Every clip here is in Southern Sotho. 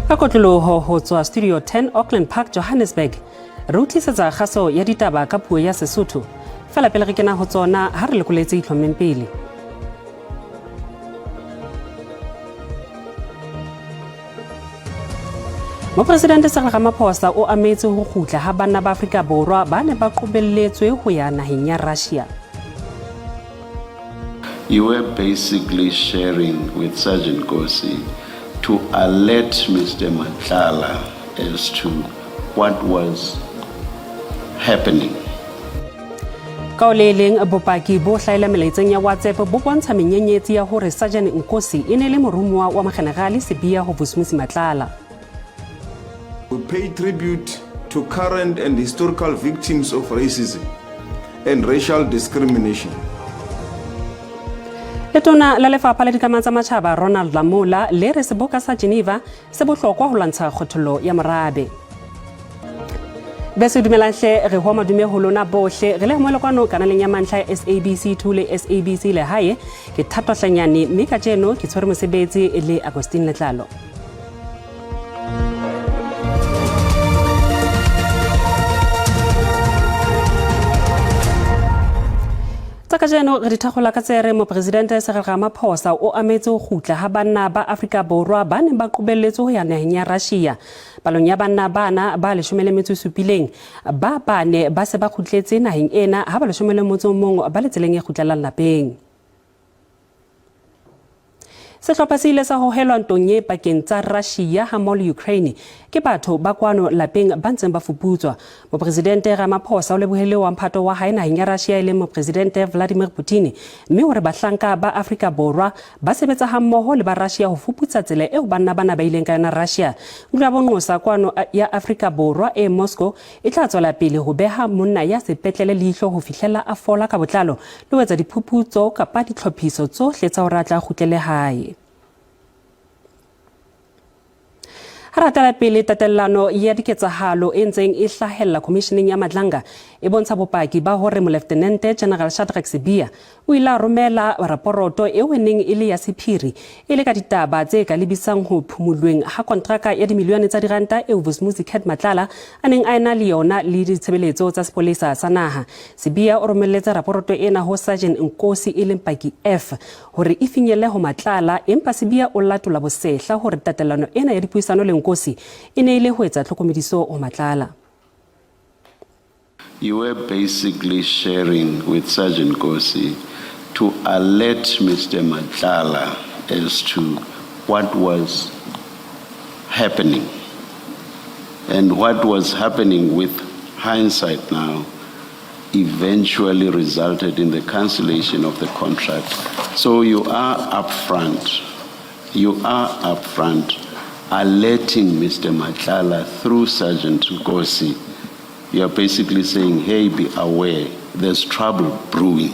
Ka kotloloho ho tswa Studio 10 Auckland Park, Johannesburg, re utlisetsa kgaso ya ditaba ka puo ya Sesotho. Fela pele re kena ho tsona ha re lekoletse itlhommeng pele. Mopresidente Cyril Ramaphosa o ametse ho kgutla ha banna ba Afrika Borwa ba ne ba qobelletswe ho ya naheng ya Russia. You were basically sharing with Sergeant Nkosi to alert Mr. Matlala as to what was happening. Ka o le leng bopaki bo hlahela melaetseng ya WhatsApp bo bontsha menyenyetsi ya hore Sergeant Nkosi e ne le morumuwa wa mogenerale Sibiya ho Vusumuzi Matlala. We pay tribute to current and historical victims of racism and racial discrimination. Letona la Lefapha la Dikamano tsa Matjhaba Ronald Lamola le re seboka sa Geneva se bohlokwa ho lwantsha kgethollo ya morabe. Bese dumelang hle re ho madume ho lona bohle re le hamohela kwano kanaleng ya mantlha ya SABC 2 le SABC Lehae. Ke Thato Hlanyane mme kajeno ke tshwere mosebetsi le Agostine Letlalo. Tsa kajeno re di thakgola ka tsere mopresidente Cyril Ramaphosa o ametse ho kgutla ha banna ba Afrika Borwa ba neng ba qobelletswe ho ya naheng ya Russia. Palong ya banna bana ba 17 ba bane ba se ba kgutletse naheng ena ha ba 11 ba le tseleng e kgutlelang lapeng. Sehlopha se ile sa hohelwa ntong e pakeng tsa Russia hammoho le Ukraine ke batho ba kwano lapeng ba ntseng ba fuputswa. Mopresidente Ramaphosa o lebohile wa mphato wa hae naheng ya Russia e leng Mopresidente Vladimir Putin mme o re bahlanka ba Afrika Borwa ba sebetsa hammoho le ba Russia ho fuputsa tsela eo banna bana ba ileng ka yona Russia. Ntlo ya bonqosa kwano ya Afrika Borwa e Moscow e tla tswela pele ho beha monna ya sepetlele leihlo ho fihlela a fola ka botlalo le ho etsa diphuputso kapa ditlhophiso tsohle tsa hore a tla kgutlele hae. Ha re hatela pele, tatellano ya diketsahalo e ntseng e hlahella Khomisheneng ya Madlanga e bontsha bopaki ba hore Moleftenente General Shadrack Sibiya o ile a romela raporoto eo e neng e le ya sephiri e le ka ditaba tse ka lebisang ho phumulweng ha kontraka ya dimilione tsa diranta eo Vusumuzi Cat Matlala a neng a ena le yona le ditshebeletso tsa sepolesa sa naha. Sibiya o romelletse raporoto ena ho Sergeant Nkosi e leng paki F hore e finyelle ho Matlala, empa Sibiya o latola bosehla hore tatellano ena ya dipuisano le Nkosi e ne e le ho etsa tlhokomediso ho Matlala. You were basically sharing with Sergeant Nkosi to alert Mr. Matlala as to what was happening. And what was happening with hindsight now eventually resulted in the cancellation of the contract. So you are upfront. You are upfront alerting Mr. Matlala through Sergeant Nkosi. You are basically saying, hey, be aware, there's trouble brewing.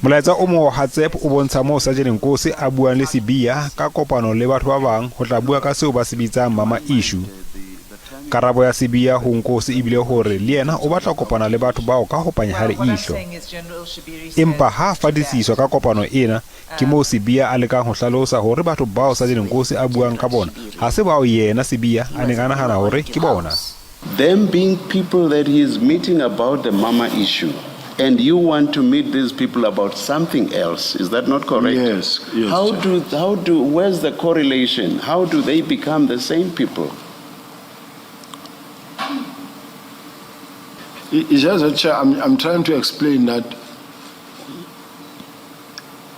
Molaetsa o mo WhatsApp o bontsha moo Sergeant Nkosi a buang le Sibiya ka kopano le batho ba bang ho tla bua ka seo ba se bitsang mama issue. Karabo ya Sibiya ho Nkosi ebile hore le yena o batla kopana le batho bao ka ho panya ha leihlo. Empa ha fatisiswa ka kopano ena, ke moo Sibiya a lekang ho hlalosa hore batho bao Sergeant Nkosi a buang ka bona ha se bao yena Sibiya a neng a nahana hore ke bona. Them being people that he is meeting about the mama issue, and you want to meet these people about something else. Is that not correct? Yes, yes, How Chair. Where's the correlation? How do they become the same people? It's just that, Chair, I'm trying to explain that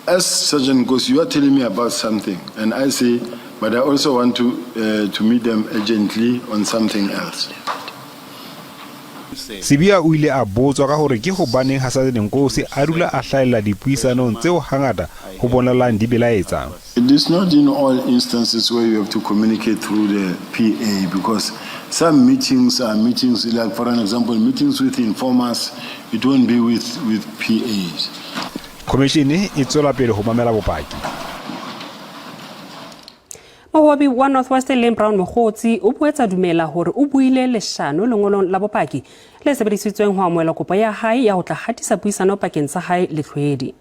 as Sergeant Nkosi, you are telling me about something, and I say, but I also want to meet them urgently on something else. Sibiya o ile a botswa ka hore ke hobaneng ha Sergeant Nkosi a dula a hlahella dipuisanong tseo hangata ho bonahalang di belaetsa. It is not in all instances where you have to communicate through the PA, because some meetings are meetings, like for an example, meetings with informers, it won't be with PAs. Commission e tswela pele ho mamela bopaki. Mohobi wa North West leng Brown Mogotsi o boetse a dumela hore o buile leshano lengolong la bopaki le sebedisitsweng ho amohela kopo ya hae ya ho tla hatisa puisano pakeng tsa hae le Tlhwedi.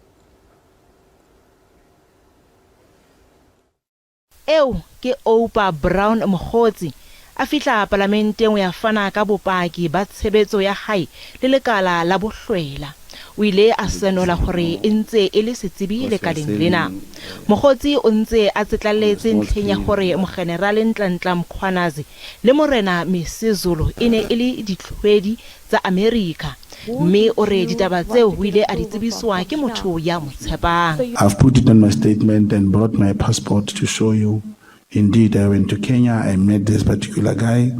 Eo ke Oupa Brown Mogotsi, a fihla palamenteng ho ya fana ka bopaki ba tshebetso ya hae le lekala la bohlwela. O ile a senola hore e ntse e le setsebi lekaleng lena. Mogotsi o ntse a tsetlalletse ntlheng ya hore Mokgenerale Ntlantla Mkhwanazi le Morena Misizulu e ne e le ditlhwedi tsa Amerika mme o re ditaba tseo o ile a di tsebiswa ke motho ya mo tshepang. I've put it on my statement and brought my passport to show you indeed I went to Kenya, I met this particular guy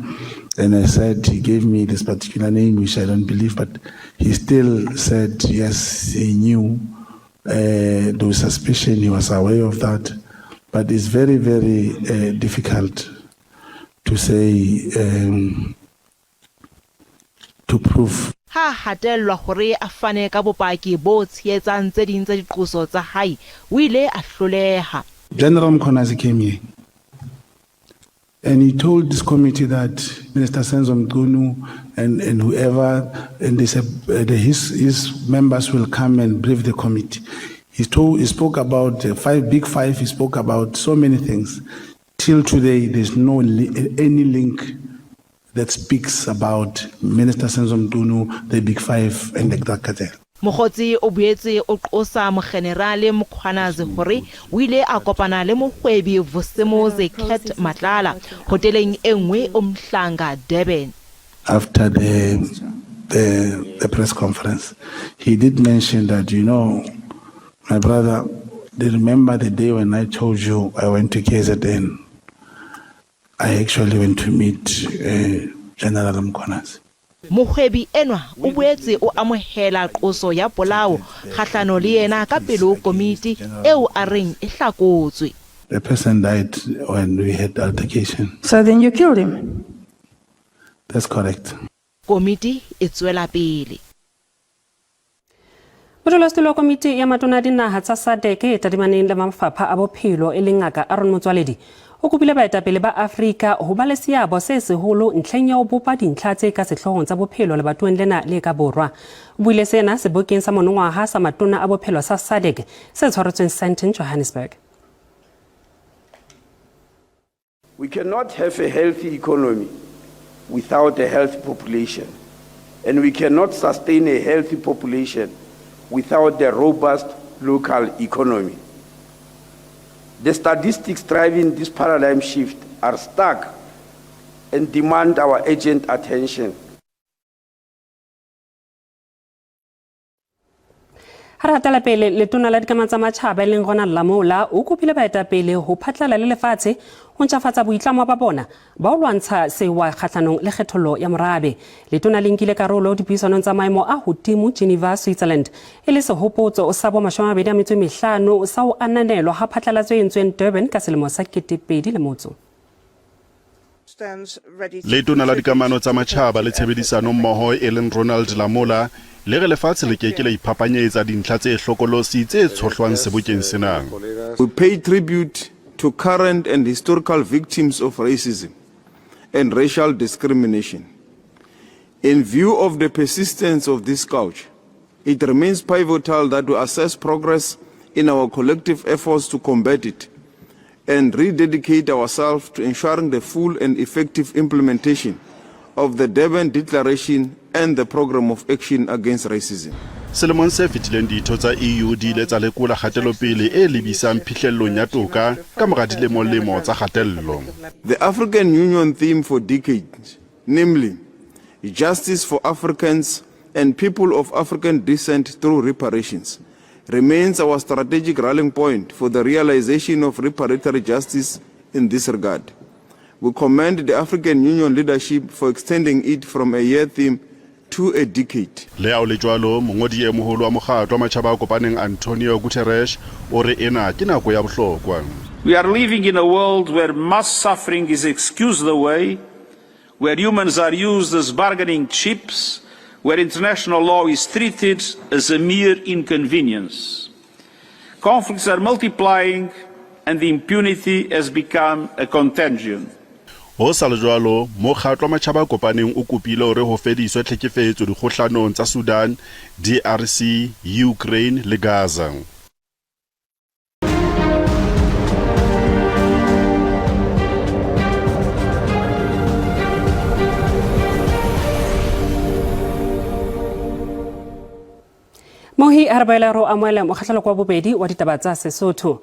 and I said he gave me this particular name which I don't believe but he still said yes he knew uh, there was suspicion he was aware of that but it's very very uh, difficult to say um, to prove. Ha a hatellwa hore a fane ka bopaki bo tshehetsang tse ding tsa diqoso tsa hae, o ile a hloleha. General Mkhwanazi came here and he told this committee that Minister Senzo Mchunu and, and whoever, and they said, the, his, his members will come and brief the committee. He, told, he spoke about the five, big five, he spoke about so many things. Till today, there's no li- any link that speaks about Minister Senzo Mchunu, the big five, and the drug cartel. Mogotsi o boetse o qosa Mokgenerale Mkhwanazi hore o ile a kopana le mohwebi Vusimuzi Cat Matlala hoteleng e nngwe Umhlanga, Durban. After the, the, the press conference, he did mention that, you know, my brother, they remember the day when I told you I went to KZN. I actually went to meet General Mkhwanazi. Mohwebi enwa o boetse o amohela qoso ya polao kgahlano le yena ka pele ho komiti eo a reng e hlakotswe. The person died when we had altercation. So then you killed him? That's correct. Komiti e tswela pele. Modulasetulo wa komiti ya matona a dinaha tsa SADC e tadimaneng le mafapha a bophelo e leng Ngaka Aaron Motsoaledi o kopile baetapele ba Afrika ho ba le seabo se seholo ntlheng ya ho bopa dintlha tse ka sehloohong tsa bophelo lebatoweng lena le ka borwa. O buile sena sebokeng sa monongwaha sa matona a bophelo sa SADC se tshwaretsweng Sandton, Johannesburg. We cannot have a healthy economy without a healthy population, and we cannot sustain a healthy population without a robust local economy. The statistics driving this paradigm shift are stark and demand our urgent attention. Ha re hatela pele, letona la dikamano tsa matjhaba e leng Ronald Lamola o kopile baetapele ho phatlalla le lefatshe ho ntjhafatsa boitlamo ba bona ba ho lwantsha sewa kgahlanong le kgethollo ya morabe. Letona le nkile karolo dipuisanong tsa maemo a hodimo Geneva, Switzerland e le sehopotso sa bo 25 sa ho ananelwa ha phatlalatso e entsweng Durban ka selemo sa 2000 le motso. Letona la dikamano tsa matjhaba le tshebedisano mmoho e leng Ronald Lamola le re lefatshe le ke ke la iphapanyetsa dintlha tse hlokolosi tse tshohlwang sebokeng sena. We pay tribute to current and historical victims of racism and racial discrimination. In view of the persistence of this scourge, it remains pivotal that we assess progress in our collective efforts to combat it and rededicate ourselves to ensuring the full and effective implementation of the Durban Declaration and the Programme of Action Against Racism. Selemong se fetileng ditho tsa EU di ile tsa lekola kgatelopele e lebisang phihlellong ya toka ka mora dilemolemo tsa kgatello. The African Union theme for decades, namely justice for Africans and people of African descent through reparations, remains our strategic rallying point for the realization of reparatory justice in this regard. We commend the African Union leadership for extending it from a year theme to a decade. Le ha ho le jwalo, mongodi e moholo wa mokgatlo wa matjhaba a kopaneng Antonio Guterres o re ena ke nako ya bohlokwa. We are living in a world where mass suffering is excused away, where humans are used as bargaining chips, where international law is treated as a mere inconvenience. Conflicts are multiplying and impunity has become a contagion. Ho sa le jwalo, mokgatlo wa matjhaba a kopaneng o kopile hore ho fediswe tlhekefetso dikgohlanong tsa Sudan, DRC, Ukraine le Gaza. Mohi a re boela ro amoela mokgahlelo kwa bobedi wa ditaba tsa Sesotho.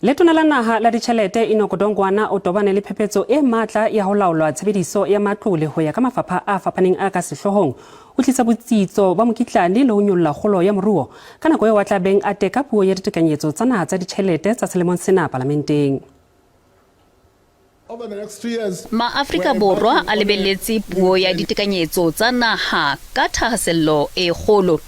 Letona la naha la ditjhelete Enoch Godongwana o tobane le phephetso e matla ya ho laolwa tshebediso ya matlole ho ya ka mafapha a fapaneng a ka sehloohong ho tlisa botsitso ba mokitlane le ho nyolla kgolo ya moruo ka nako eo a tla beng a teka puo ya ditekanyetso tsa naha tsa ditjhelete tsa selemong sena palamenteng. Maafrika Borwa a lebelletse puo ya ditekanyetso tsa naha ka thahasello e kgolo.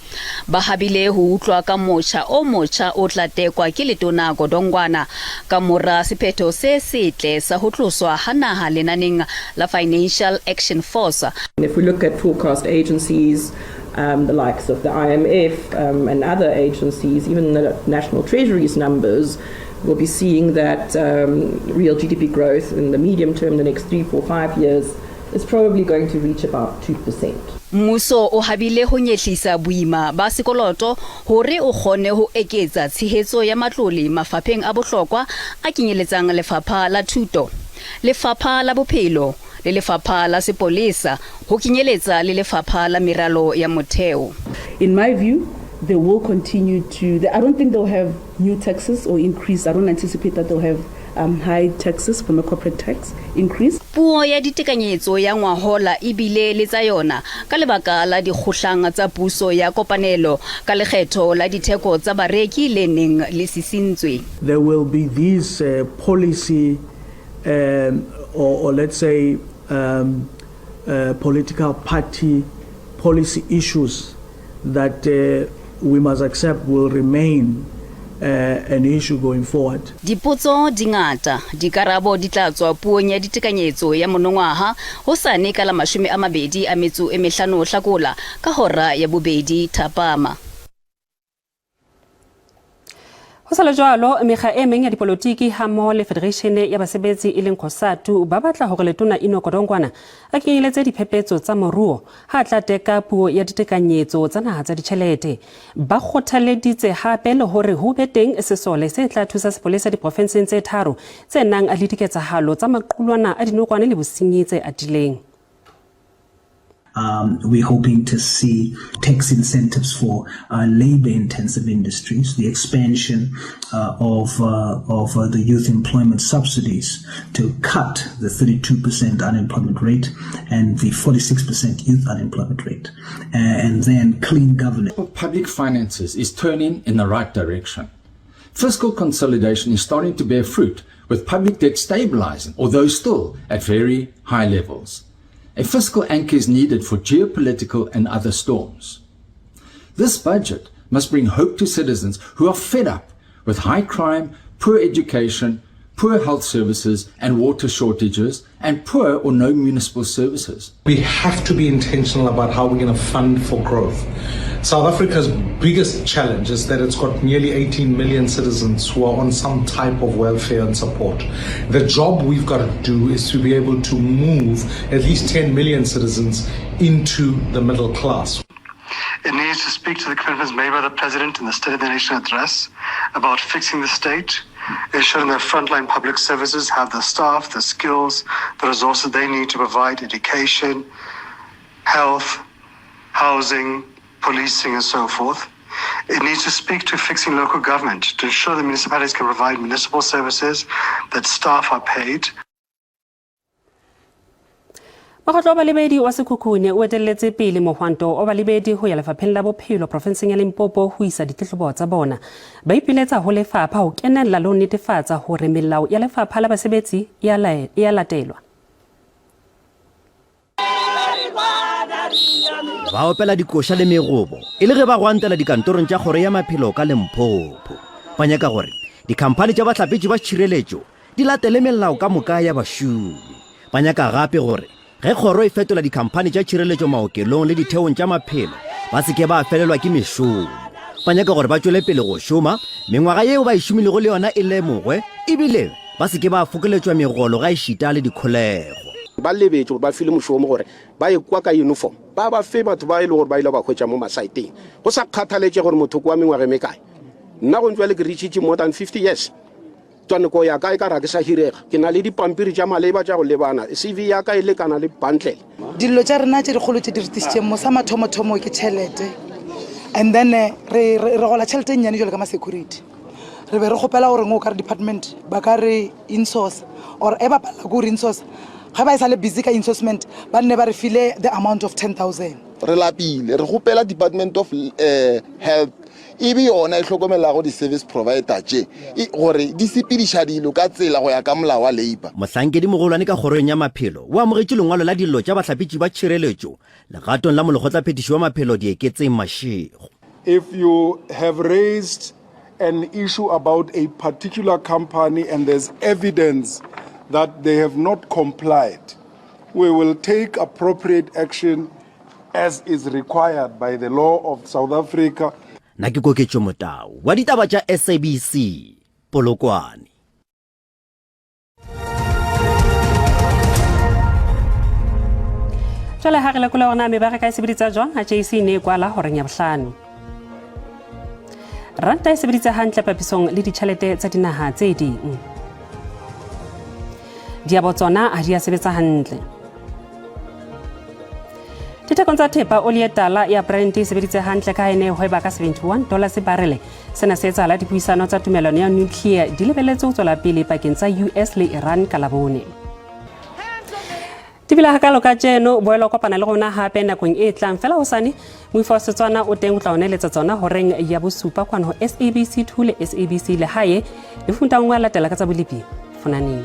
Ba habile ho utlwa ka motjha o motjha o tla tekwa ke Letona Godongwana ka mora sephetho se setle sa ho tloswa ha naha lenaneng la Financial Action Force. If we look at forecast agencies, um, the likes of the IMF um, and other agencies, even the National Treasury's numbers, we'll be seeing that um, real GDP growth in the medium term, the next three, four, five years, is probably going to reach about 2%. Mmuso o habile ho nyehlisa boima ba sekoloto hore o kgone ho eketsa tshehetso ya matlole mafapheng a bohlokwa a kenyeletsang lefapha la thuto, lefapha la bophelo le lefapha la sepolesa ho kenyeletsa le lefapha la meralo ya motheo. In my view, they will continue to, I don't think they'll have new taxes or increase. I don't anticipate that they'll have um, high taxes from a corporate tax increase. Puo ya ditekanyetso ya ngwahola e bile le tsa yona ka lebaka la dikgohlang tsa puso ya kopanelo ka lekgetho la ditheko tsa bareki le neng le sisintswe. There will be these uh, policy um, or, or let's say um, uh, political party policy issues that uh, we must accept will remain uh, an issue going forward. Dipotso di ngata, dikarabo di tla tswa puong ya ditekanyetso ya monongwaha hosane ka la 25 Hlakola ka hora ya bobedi thapama. Ho sa le jwalo, mekga e meng ya dipolotiki hammoho le Federeishene ya Basebetsi e leng COSATU ba batla hore Letona Enoch Godongwana a kenyeletse diphephetso tsa moruo ha a tla teka puo ya ditekanyetso tsa naha tsa ditjhelete. Ba kgothaleditse hape le hore ho be teng sesole se tla thusa sepolesa diprofenseng tse tharo tse nang le diketsahalo tsa maqulwana a dinokwane le bosenyi tse atileng. Um, we're hoping to see tax incentives for uh, labor-intensive industries, the expansion uh, of uh, of uh, the youth employment subsidies to cut the 32% unemployment rate and the 46% youth unemployment rate, and then clean governance. Public finances is turning in the right direction. Fiscal consolidation is starting to bear fruit, with public debt stabilizing, although still at very high levels. A fiscal anchor is needed for geopolitical and other storms. This budget must bring hope to citizens who are fed up with high crime, poor education, poor health services and water shortages, and poor or no municipal services. We have to be intentional about how we're going to fund for growth. South Africa's biggest challenge is that it's got nearly 18 million citizens who are on some type of welfare and support. The job we've got to do is to be able to move at least 10 million citizens into the middle class. It needs to speak to the commitments made by the President in the State of the Nation address about fixing the state, ensuring that frontline public services have the staff, the skills, the resources they need to provide education, health, housing, policing, and so forth. It needs to speak to fixing local government to ensure the municipalities can provide municipal services, that staff are paid. Mokgatlo wa balebedi wa Sekhukhune o etelletse pele mohwanto wa balebedi ho ya lefapheng la bophelo profenseng ya Limpopo ho isa ditletlebo tsa bona. Ba ipiletsa ho lefapha ho kenella le ho netefatsa hore melao ya lefapha la basebetsi e a latelwa. Ba opela dikoša le megobo e le ge ba gwantela dikantorong tša kgoro ya maphelo ka Limpopo. Ba nyaka gore dikhamphani tša bahlapetši ba tšhireletšo di latele melao ka moka ya bašomi. Ba nyaka gape gore ge kgoro e fetola dikhamphani tša tšhireletšo maokelong le ditheong tša maphelo ba se ke ba felelwa ke mešomo. Ba nyaka gore ba tšwele pele go šoma mengwaga yeo ba e šomilego le yona e lemogwe ebile ba se ke ba fokoletšwa megolo ga ešita le dikholego. Ba lebetše gore ba filwe mošomo gore ba ye kwa ka uniform, ba ba fe batho ba e le gore ba ile ba hwetša mo masaeteng, go sa kgathaletše gore motho ke wa mengwaga e mekae. Nna go ntšwale ke reachitše more than 50 years. Tswaneko ya ka e ka re ga ke sa hirega. Ke na le dipampiri tša maleba tša go lebana, CV ya ka e lekana le bundle. Dillo tša rena tše dikgolo tše di re tlišitšeng mo, sa mathomothomo ke tšhelete. And then re re gola tšhelete e nnyane jalo ka ma-security. Re be re kgopela gore ngo ka re department ba ka re insource or e ba palela ko re insource ga ba e sa le busy ka insourcement ba nne ba re file the amount of 10,000. Re lapile, re kgopela Department of Health e be yona e hlokomelago di-service provider tše gore di sepediša dilo ka tsela go ya ka molao wa labour. Mohlankedi mogolwane ka kgorong ya maphelo o amogetše lengwalo la dillo tša bahlapetši ba tšhireletšo legatong la molekgotlaphethiši wa maphelo Dieketseng Mashego. If you have raised an issue about a particular company and there's evidence that they have not complied, we will take appropriate action as is required by the law of South Africa. Nna ke Koketšo Motau wa ditaba tša SABC, Polokwane. Jwale ha re lekola hore na mebaraka e sebeditsa jwang ha JSE e ne e kwala horeng ya bohlano. Ranta e sebeditse hantle papisong le ditjhelete tsa dinaha tse ding. Diabo tsona ha di a sebetsa hantle. Dithekong tsa thepa oli e tala ya Brent e sebeditse hantle ka ha e ne e hweba ka 71 dollars barele. Sena se etsahala dipuisano tsa tumelano ya nuclear di lebelletse ho tswela pele pakeng tsa US le Iran ka Labone. Di bile hakalo ka tjeno, boela o kopana le rona hape nakong e tlang. Fela hosane, moifo wa Setswana o teng o tla o neletsa tsona horeng ya bosupa kwano ho SABC 2 le SABC Lehae. Le funta nngwe a latela ka tsa bolepi. Fonaneng.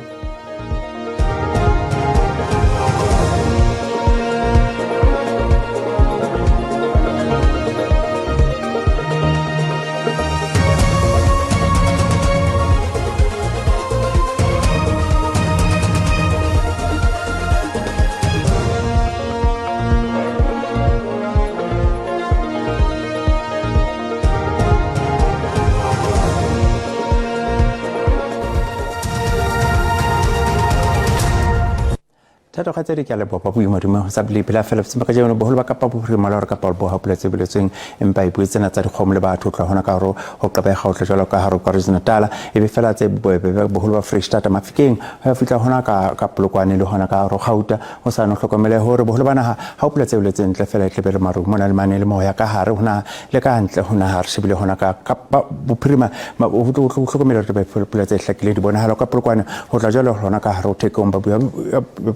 Thato kgaitsedi ke a leboha ba boima duma ho sa bile phela fela sebaka jeno boholo ba Kapa Bophirima le hore Kapa Leboa pula tse boletsweng empa e puo tsena tsa dikgomo le batho tloha hona ka hore ho Gqeberha ho tla jwalo ka hare KwaZulu-Natal e be fela tse bobebe boholo ba Freistata Mafikeng ho ya fihla hona ka ka Polokwane le hona ka hare Gauta ho sa no hlokomele hore boholo ba naha ha o pula tse boletseng ntle fela e tlebe le maru mona le mane le moya ka hare ho naha le ka ntle ho naha re shebile hona ka Kapa Bophirima ho hlokomele hore pula tse hlakileng di bonahala ka Polokwane ho tla jwalo hona ka hare ho Thekong ba bua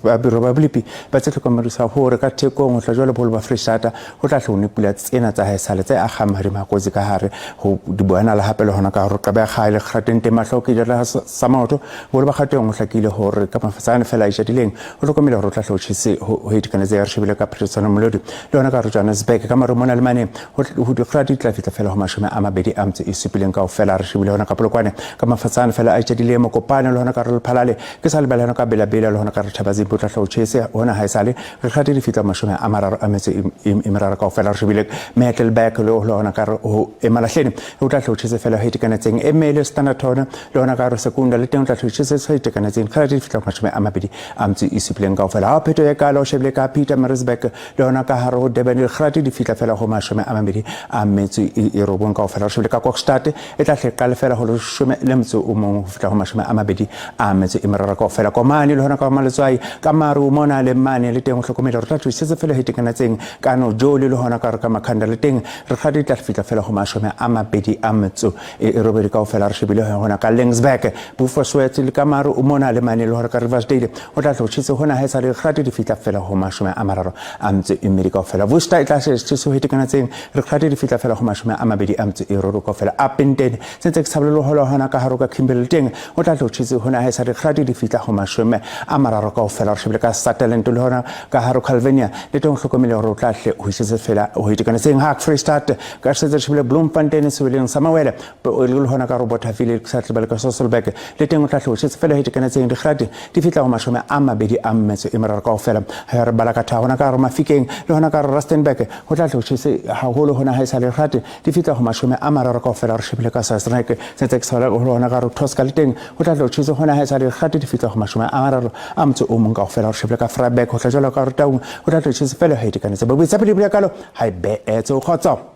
ba biro ba bolepi ba tse hlokomedisa hore ka Thekong ho tla jwalo boholo ba Freistata ho tla hle ho ne pula tsena tsa haesale tse akgang mahadimo a kotsi ka hare ho di bonahala hape le hona ka hore Gqeberha le Gauteng teng mahlo ke jala sa maoto boholo ba Gauteng ho hlakile hore ka mafatsane fela a itjadileng ho hlokomele hore o tla hle ho tjhese ho itekanetse ya re shebile ka Phetotswana Molodi le hona ka hare Johannesburg ka maru mona le mane ho dikgora di tla fihla fela ho 27 kaofela re shebile hona ka Polokwane ka mafatsane fela a itjadile Mokopane le hona ka Lephalale ke sa lebala hona ka Belabela le hona ka Thabazimbi o tla hle o tjhese hona ha esale re kgate di fihla 33 kaofela re shebile Metelberg le hona ka ho Emalahleni o tla hle o tjhese fela ho itekanetseng Emele Standerton le hona ka Sekunda le teng o tla hle o tjhese ho itekanetseng kgate di fihla 27 kaofela ha pheto e kalo o shebile ka Pietermaritzburg le hona ka hare ho Durban dikgate di fihla fela ho 29 kaofela re shebile ka Kokstad e tla hle qale fela ho 11 ho fihla ho 23 kaofela Komani le hona ka Maletswai ka maru mona le mane le teng ho hlokomele re tla tjhese fela ho itekanetseng ka no Joli le hona ka re ka Makhanda le teng re kgate di tla fihla fela ho 28 kaofela re shebile hona ka Laingsburg Bufoswet le ka maru mona le mane le hona ka Riversdale o tla hle o tjhese hona ha e sa le kgate di fihla fela ho 32 kaofela Worcester e tla tjhese ho itekanetseng re kgate di fihla fela ho 28 kaofela Upington sentse ke tshabile le hona ka hare ka Kimberley teng o tla hle o tjhese hona ha e sa le kgate di fihla ho 30 kaofela re shebile ka Sutherland le hona ka hare Calvinia le teng hlokomele hore o tla hle ho tjhese fela ho itekanetseng ha Freestart ka setse re shebile Bloemfontein sebeleng sa mawele le hona ka Robottaville sa tlebele ka Sasolburg le teng o tla hle o tjhese fela ho itekanetseng dikgate di fihla ho 23 kaofela ha re bala ka tha hona ka hare Mafikeng le hona ka hare Rustenburg ho tla hle o tjhese haholo hona ha e sa le kgate di fihla ho 30 kaofela re shebile ka Sasrek sentse ke sala ho hona ka hare Tosca le teng ho tla hle o tjhese hona ha e sa le kgate di fihla ho 31 kaofela re shebile ka Vryburg ho tla jwalo ka hare Taung ho tla hle o tjhese fela ho itekanetse ba buitsa pele bile kalo ha e beetse o kgotso.